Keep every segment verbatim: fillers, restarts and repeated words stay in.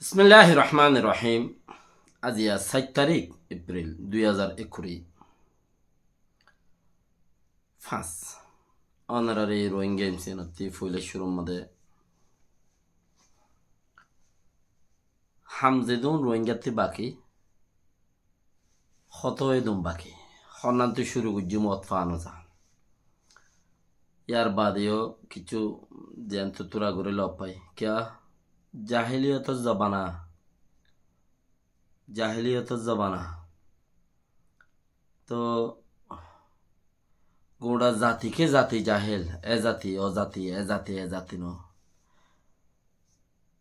Bismilláhir Rohmánir Rohím. Aziya sáit tarík Epril dui házar ekkuri fañs. Ónorare Rohingya M C N ottí foila cúrur mazé ham zedún Rohingyatti baki, hoto edún baki. Honnantu cúru goijjé moot faa no za. Yar baade yó kissú ziyantu tura gorí lofai. Kiya? Jahiliyotor zobana. Jahiliyotor zobana. Toh, gura zati ke zati jahil. E zati, o zati, e zati, e zati no.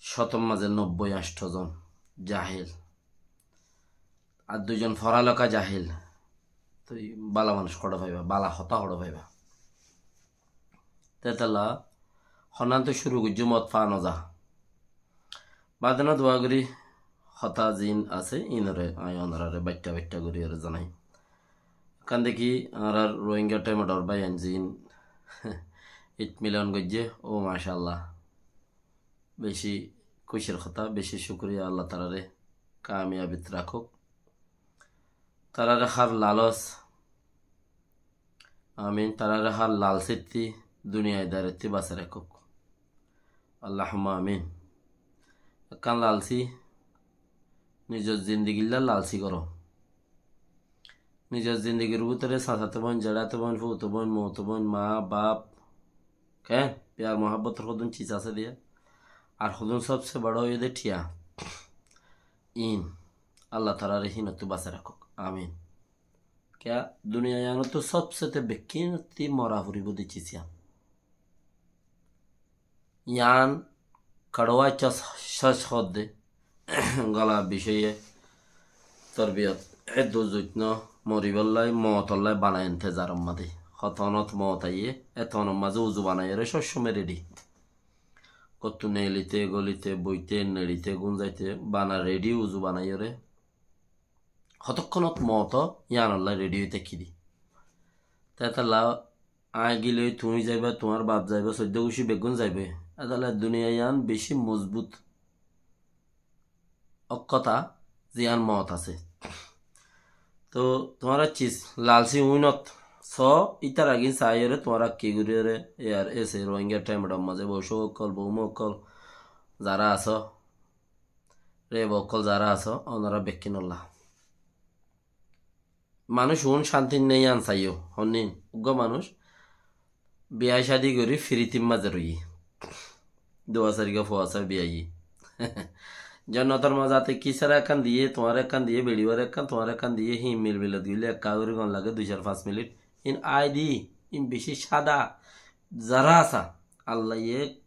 Cótor mazé nobboi añctho zon jahil. Ar dui zon foraloka jahil. Toi bála manúic hoçé faiba, bála hotá hoçé faiba. Tetalla honnantu cúru goijjé moot faa no za. Baade no dua gorí hotá zin asé, inore añí ónorare baiththá baiththá gorí ore zanai. Ekkán deki añárar Rohingya Time Out or bái ain zin eight million goijjé, ó macállah. Beci kúcir hotá, beci cúkuriya, Allah tarare kamiyabit rakók. Tarare hár lalos, amin, tarare hár lalsittí, duniyaidarottí basai rakók. Allahumma amin. Ekkán lalsi, nizor zindigilla lalsi goró. Nizor zindigir bútore sasate boin, zeçate boin, fuute boin, mote boin, maa, baf, ken, piyar muhábbotor hodún ciz asé diya. Ar hodún sobse boro óiye de thiya. In, Allah tarare hínottú basai rakók. Amin. Kiya, duniya yanottú sobsete bekkínottí mora foribó de ciz yián. Yián kaçuwa cos-, cos hoódde, gola bicóiye torbiyot, e duzutno moribóllai, mootollai banai intezarot mazé. Hotonot moot aiyé, e tonot mazé uzu banaiyóre cóccomoi redi. Gottú neelite, golite, boite, neelite, gúnzaite, bana redi uzu banaiyóre. Hotókkonot moot ó, yíanolla redi ói tákki dé. Tetalla aññí gilé tuñí zaiba, tuáñr baf zaiba, soiddó gucí beggún zaiba. Etalla duniya yían bicí mozbut ókkota ziyán moot asé. Toh tuáñra ciz lalsí uínot soó, ítar agin saáiyoré tuáñra ki goríyoré, e ar ese Rohingya Time Out or mazé bosók ókkol, boumá ókkol zará asó, Re, bokkol zará asó, onora bekkínolla. Manúic uún cánti nei yían saiyó, honnín, uggúa manúic biyá cádi gorí firitir mazé roiyé. Duwa sairgúa fua asé biyá yí. Jonnotor mazé ate ki sára ekkán diyé, tuáñre ekkán diyé, beçiware ekkán, tuáñre ekkán diyé, híin milmilat goillé ekká gorí gon lage dui sair fañs minit. Híin aái di, híin bicí cáda, zará asá. Allaye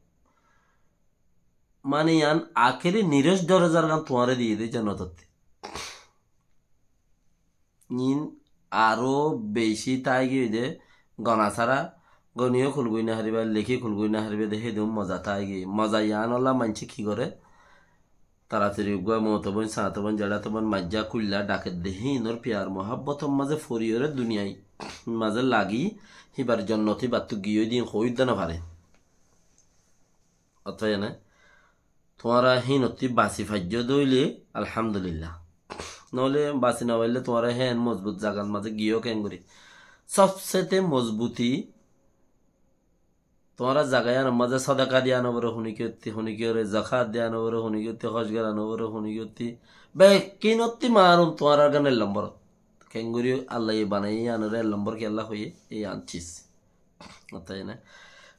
Mani yián akéri niroc dorozar gán tuáñre diyé dé jonnotottí. Yiín aró bicí táigiyoi dé, gona sára, goniyó kulgoi nofaribá, lekí kulgoi nofaribá dé, hédun moza táigiyoi. Moza yiánolla maincé ki goré? Taratari uggúa mootobóin, sañtobóin, zeçátobóin, maijjá, kúilla, dhaket dé, híinor piyar muhábbotor mazé foriyóre duniyai mazé lagi, híbar jonnot híbattú giyói din hoói dé nofaré. Ótoba ene, tuáñra híinottí basi faijjó dé óile, alhamdulillah. Noóile basi nofaillé tuáñra héen mozbut zagar mazé giyó keéngorí. Sobsete mozbuti tuáñra zaga yíanor mazé sodaka diya noforé, hunikiyótti, hunikiyóre zakat diya noforé, hunikiyótti hóc gora noforé, hunikiyótti bekkínottí marum tuáñrar gán ek lombor. Keéngorí Allaye banaiyé yíanore ek lombor kiyólla hoiyé, yían cis. Ótoba ene.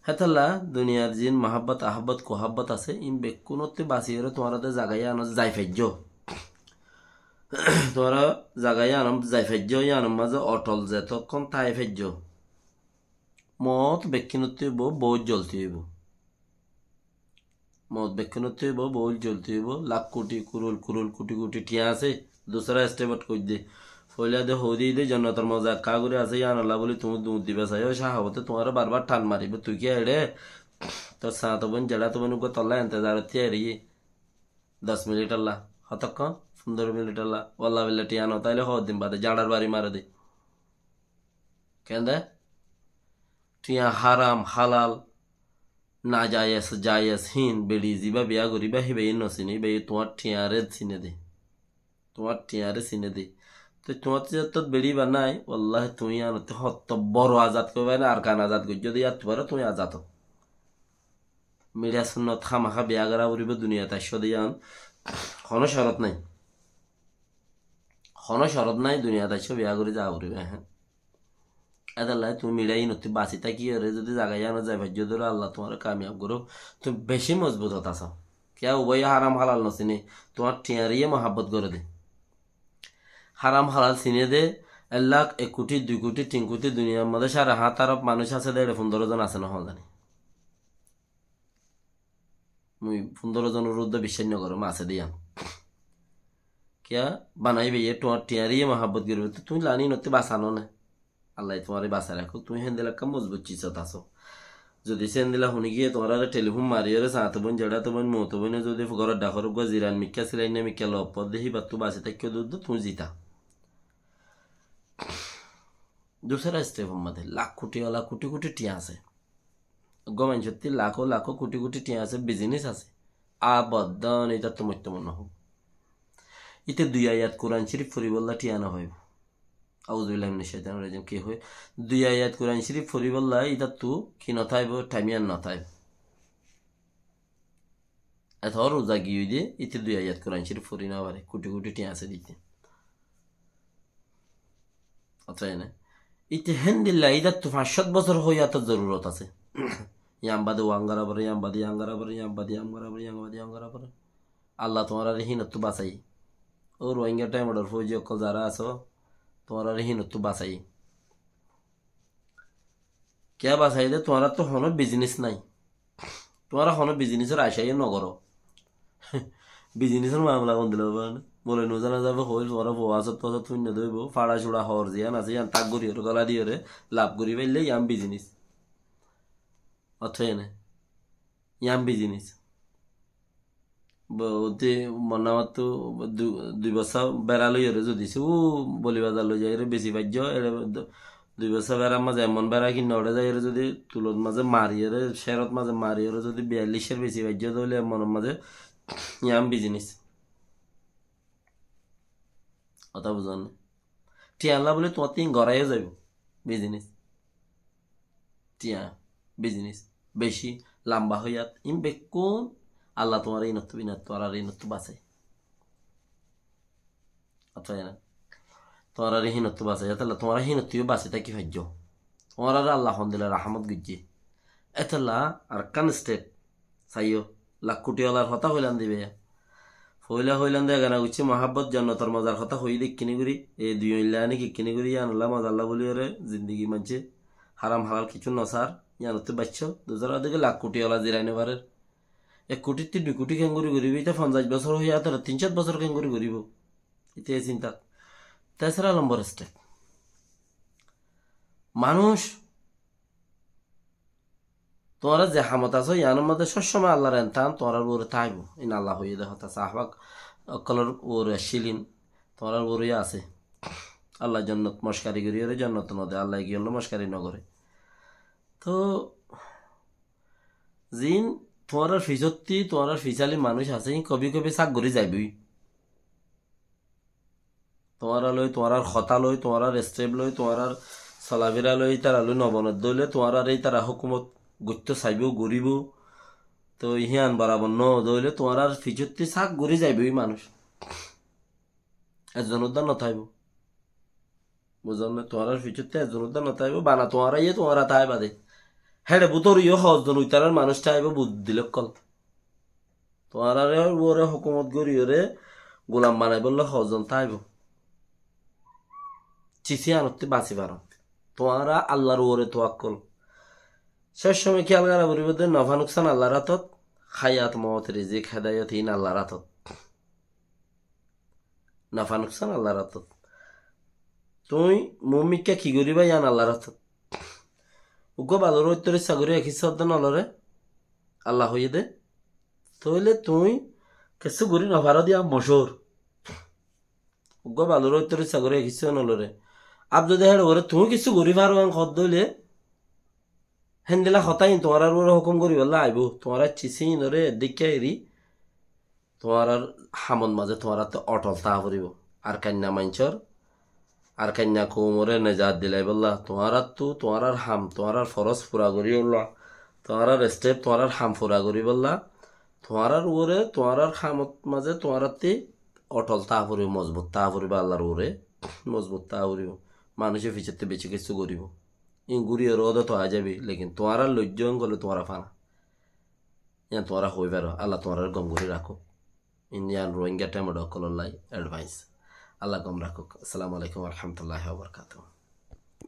Hétolla duniyar ziín muhábbot, ahábbot, kuhábbot asé, iín bekkúnottí basiyóre tuáñra de zaga yíanot zai faijjó. Tuáñra zaga yíanot zai faijjó, yíanor mazé otol zetókkon tái faijjó. Moot bekkúnottí óibo, boóut zoldi óibo. Moot bekkúnottí óibo, boóut zoldi óibo, lak kuthi, kurul kurul, kuthi kuthi thiañ asé, dusára estebot goijjé. Foóila de hoódiyé de jonnotor moza ekká gorí asé, yíanolla bóli tuñí duñr diba saiyó, cáhabote tuáñre barbar than maribó, tui kiyá eçé? Tor sañtobóin, zeçátobóin uggúa tolla entezarot thíyai roiyé. Doc minitolla, hotókkon? Fundoro minitolla. Walla billa thiañ no táile hoddin bade jañçar bari mare de. Keén de? Thiañ háram, hálal, Najayes, jayes hín, beçi zibá biyá goríba, híbaye nosine, híbaye tuáñr thiañre sine de. Tuáñr thiañre sine de. Te tuáñr thiañr tót beçi ba nái, wallahi tuñí yíanottú hotto boro azad goríba né, Arkan azad goijjó de, yíanottú boro tuñí azad ó. Miçá sunnot hámaká biyá gorá foribó, duniyat aiccó de yían. Honó corot nái. Honó corot nái, duniyat aiccó biyá gorí za foribó, hé. Étolla tuñí miçá hínottú basi tákiyóre zodi zaga yíanot zai faijjó de óile Allah tuáñre kamiyab gorók. Tuñí beci mozbut ot asó. Kiyá ubaye haram halal nosine, tuáñr thiañre yé muhabbot goré de. Haram halal sine de, ek lak, ek kuti, dui kuti, tin kuti, duniyar mazé sare háñt arób manúic asé de, ére fundoro zon asé né hoó zani. Mui fundoro zonor uddé biccác nogoróm, asé de yían. Kiyá banaiba yé tuáñr thiañre yé muhabbot goríbo, te tuñí lani nottú basa no né. Allaye tuáñre basai rakók, tuñí héndilla ekká mozbut cizot asó. Zodi se héndilla honi giyé tuáñrare telifón mariyóre, sañto boin, zeçato boin, mouto boine zodi góror dhakor uggúa ziran mikká, silain mikká lop de, híbattú basi táikko de, tuñí zita. Dusra step or mazé lak kuti ola kuti kuti thiañ asé. Uggúa maincótti lakó lakó kuti kuti thiañ asé, bizinis asé. Aboddan ítattú moitto mone hoó. Íte dui ayat Kuran Córif foribólla thiañ no faibó. Auzubillahi minash shaitanir rajim. Ki hoó? Dui ayat Kuran Córif foribólla ítattú ki no táibo? Thaim yián no táibo. Eto ruza giyói de, íte dui ayat Kuran Córif fori no fare, kuti kuti thiañ asé de íte. Otó ene. Íte héndilla, ítattú fañs cót bosór hoiyator zorurot asé. Yián bade uán gorá foré, yián bade yián gorá foré, yián bade yián gorá foré, yián bade yián gorá foré. Allah tuáñrare hínottú basai. Ó Rohingya thaimor fouji ókkol zará asó, tuáñrare hínottú basai. Kiyá basai de, tuáñrattú honó bizinis nái. Tuáñra honó bizinisor acá yó nogoró. Bizinisor mamela hondilla óibo né? Moloi Nuzan Azab e hoóil, tuáñra fua asót tuáñra tuñí no dóibo, faça cuça hoór ziyán asé, yían tak goríyore, gola diyore, laf gorí faille yían bizinis. Otó ene. Yían bizinis. Bo-, oti monnamattu du-, dui bosta bera loiyore zodi se u Boli Bazar loi zaiyore besi faijjo, ere du-, dui bosta berar mazé emon bera kinne ore zaiyore zodi tulot mazé mariyore, cerot mazé mariyore zodi biyallic cer besi faijjo, toile emonor mazé yían bizinis. Hotá buzón né? Thiañlla buli tuáñttú ín goráiyo zaibo. Bizinis. Thiañ, bizinis, beci, lamba hoiyat, ín bekkún Allah tuáñre ínottú, ínottú, tuáñrare ínottú basai. Otó ene. Tuáñrare hínottú basai, étolla tuáñra hínottú yó basi táki faijjo. Tuáñrare Allah hondilla rahamot goijjé. Étolla Arkan step saiyó, lak kuti olar hotá hoilam de íba. Foila hoilam de egana goijjé muhabbot jonnotor mozar hotá hoiyé de ikkini gorí, e dui oinla ani ikkini gorí, yíanolla mozalla buli ore zindigi maincé haram halal kissú no sar, yíanottú baiccó, duzar ode lak kuti ola zirai no farer. Ek kutittú dui kuti kengori goribo, íte fonzaic bosór hoiyé, ítare tin cót bosór kengori goribo. Íte e sinta. Tesra lombor step. Manúic Tuáñra ze hamot asó, yiánor mazé sob somoi Allar entán tuáñrar uore táibo. Ín Allah hoiyé de hotá, sáhaba ókkolor uore accíl ín, tuáñrar uore yó asé. Allah jonnot mockari goríyore jonnot no de, Allah giyólla mockari no goré. Toh, ziín tuáñrar fisottí, tuáñrar fisali manúic asé, ín kobi kobi sák gorí zaiboi. Tuáñra loi, tuáñrar hotá loi, tuáñrar step loi, tuáñrar solafira loi, ítara loi no bonedde óile, tuáñrare ítara hókumot goittó saibó, goríbo. Toh, híyan borabor no de óile, tuáñrar fisottí sák gorí zaiboi manúic. Ezzon uddá no táibo. Buzón né? Tuáñrar fisottí ezzon uddá no táibo, bana tuáñra yé tuáñra táiba de. Héçe bútore yó hozzon uitarar manúic táibo, buddil ókkol. Tuáñrare uore hókumot goríyore gulam banaibólla hozzon táibo. Cisí yíanottí basi faro. Tuáñra Allar uore tuwakkol. Sob somoi kiyal gorá foribó de nofa nuksan Allar átot, háyat, moot, rizik, hédayot hín Allar átot. Nofa nuksan Allar átot. Tuñí muúmikká ki goríba yían Allar átot. Uggúa balor óittor icca gorí ek hissá uddá no loré, Allah hoiyé de. Tóile tuñí kessú gorí no faró de yían mocór. Uggúa balor óittor icca gorí ek hissá no loré. Ab zodi héçe goré tuñí kessú gorí faró yían hoódde óile, Héndilla hotá in tuáñrar uore hókum goríbolla aibó. Tuáñra cisínoré eddikká eri tuáñrar hamot mazé tuáñrattú otol táa foribó. Arkainna maincór, Arkainna koumoré nejat dilaibólla, tuáñrattú tuáñrar ham, tuáñrar foros fura goríbolla, tuáñrar step, tuáñrar ham fura goríbolla, tuáñrar uore, tuáñrar hamot mazé tuáñrattí otol táa foribó, mozbut táa foribó, Allar uore mozbut táa foribó. Manúice ficettú beci kessú goríbo. In gúriyoré ódot aái zaibí, lekin tuáñrar loijjó engole tuáñra fana. Yián tuáñra hoói faró, Allah tuáñrare gom gorí rakók. In yián Rohingya thaimod ókkolor lai advice. Allah gom rakók. Assalamu alaikum warahmatullahi wabarakatuh.